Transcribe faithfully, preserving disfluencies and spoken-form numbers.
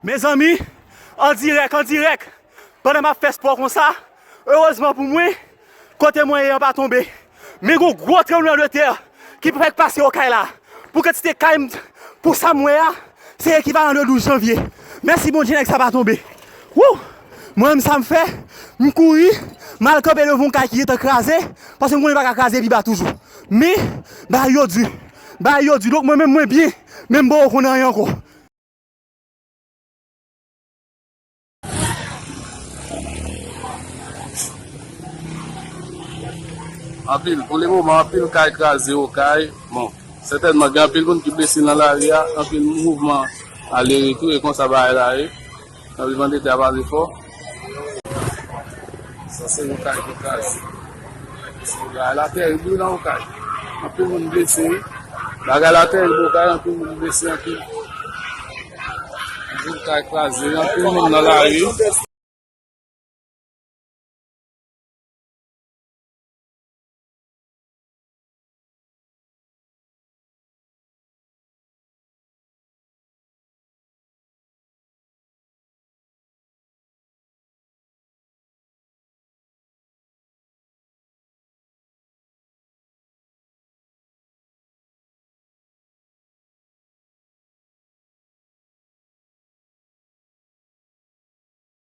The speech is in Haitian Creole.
Mezanmi, an dirèk, an dirèk, pandan m ap fè spò konsa, erezman pou mwen, kote mwen ye an pa tonbe. Men gon gwo tranblemanntè ki fèk pase Okay la. Pou kantite kay m, pou sa m wè a, se ekivalan de douz janvye. Mèsi Bondye, nèg sa pa tonbe. Wou! Mwen menm sa m fè, m kouri, m al kanpe devan yon kay ki gentan kraze, paske m konnen pa ka kraze pi ba toujou. Men, bagay yo di. Bagay yo di. Donk mwen menm mwen byen, men m poko konn anyen ankò. Anpil, pou le moman, anpil kay kraze Okay. Bon, sètènman, gen anpil moun ki blese nan lari a, anpil mouvman ale retou, e konsa bagay la ye. Anpil moun te ap ale fò. Sa se yon kay ki kraze. Bagay la tèrib wi nan Okay. Anpil moun blese wi. Bagay la tèrib Okay, anpil moun blese, anpil. Anpil kay kraze, anpil moun nan lari.